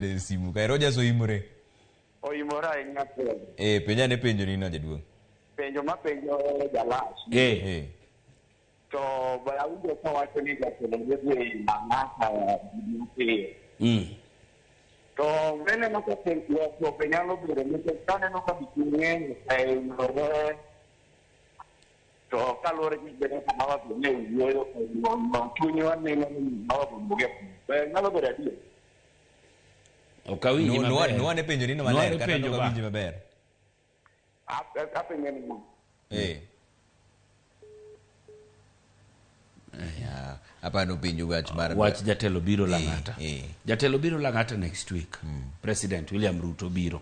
E simu kae Rogers oimore. Oimore ahinya penjo. Eh, penja ne penjo ni no jaduong'. Penjo ma penjo jalash. Eh. Eh. To be awinjo ka wacho ni jatelo ne dhi Lang'ata mapiyo. To aneno ka lokruok be nyalo bedo nikech aneno ka gik mang'eny oseimore. To kaluwore gi bedo kama wago ne wuoyo chunywa neno ni mawago onge. Be nyalo bedo adier? Ok awinji maber. Nwa ne penjo ni no maler Nwa ne kata penjo ok ba. awinji maber. Apenjo ni Eh. Ya, hapa penjo wach mar Wach jatelo biro Lang'ata. Eh, eh. Jatelo biro Lang'ata next week. President William Ruto biro.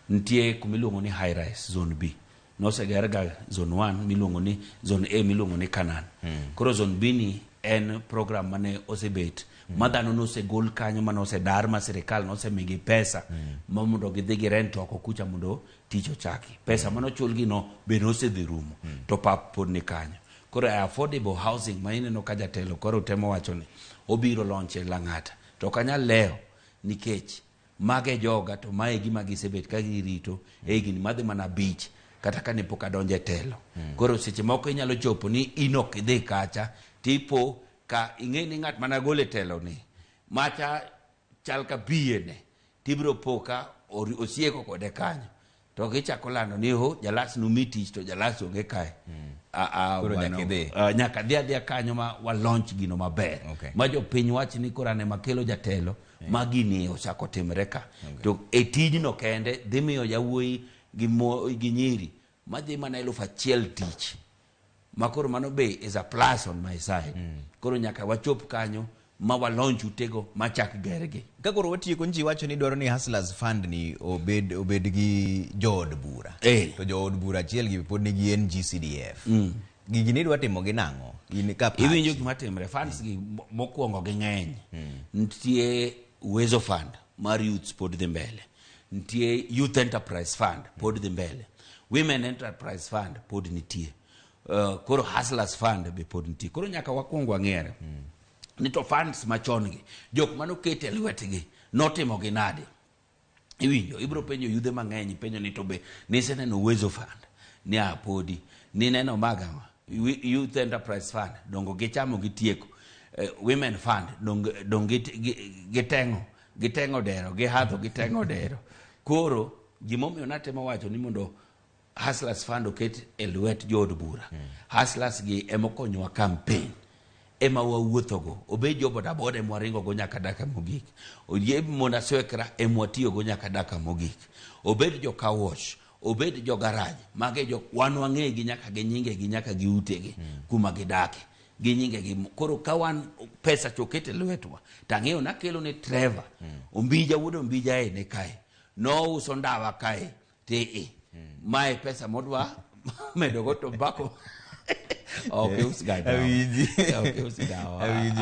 Nitie kuma iluongo ni high rise zone B. Noseger ga zone 1 miluongo ni zone A miluongo ni Canaan. Koro zone B ni en program mane osebet ma dhano nosegol kanyo mane osedar ma sirikal nosemigi pesa ma mondo gidhi gi rent oko kucha mondo tich ochaki. Pesa mane ochulgi no be nosedhi rumo to pap pod ni kanyo. Koro e affordable housing ma ineno ka jatelo koro temo wacho ni obiro launch e Lang'ata. To ok anyal lewo nikech mage joga to mae gima gisebet ka girito e higni madhi mana 5 kata kane pok adonjo e telo. Koro seche moko inyalo chopo ni in ok idhi kacha tipo ka ing'e ni ng'at mana gol e telo ni macha chal ka PA ne tibiro po ka osieko kode kanyo to gichako lando ni ho jalas numi tich to jalas onge kae. Koro Bwana, nyaka idhi. Nyaka dhi adhiya kanyo ma wa launch gino maber ma jopiny wach ni koro an ema kelo jatelo ma gini ochako timre ka to e tijno kende dhi miyo yawuoyi gi nyiri madhi mana 1000 tich ma koro mano be is a plus on my side. Koro nyaka wachop kanyo ma wa launch utego machak gergi. Ka koro watieko nchi wacho ni dwaro ni Hustlers Fund ni obed gi jood bura. To jood bura achiel gi pod nigi NGCDF. Gigi ni dwa timo gi nang'o? In ka pachi. Iwinjo gima timre, funds gi mokwongo gi ng'eny. Nitie Uwezo Fund mar youths pod dhi mbele. Nitie Youth Enterprise Fund pod dhi mbele. Women Enterprise Fund pod nitie. Koro Hustlers Fund be pod nitie. Koro nyaka wakwong wang'ere ni to funds machon gi jok manoket e lwetgi notimo gi nade. Iwinjo, ibiro penjo yudhe mang'eny, ipenjo ni to be niseneno Uwezo Fund ni a podi, nineno magawa Youth Enterprise Fund dongo gichamo gitieko, Women Fund dong giteng'o dero, gihadho giteng'o dero. Koro gimomiyo natemo wacho ni mondo Hustlers Fund oket e lwet jood bura. Hustlers gi emokonyowa campaign ema wawuothogo, obed jo bodaboda ema waringogo nyaka dakika mogik, obed mondo aswekra ema watiyogo nyaka dakika mogik, obed jo car wash, obed jo garage, mage jo wan wang'egi nyaka gi nyingegi nyaka gi utegi kuma gidake gi nyingegi. Koro ka wan pesa to oket e lwetwa tang'eyo nakelo ne Trevor Ombija wuod Ombija e ne kae nouso ndawa kae te mae pesa modwa medogo tobacco. Ok us ga dawa. Awinji. Ok us dawa. Awinji.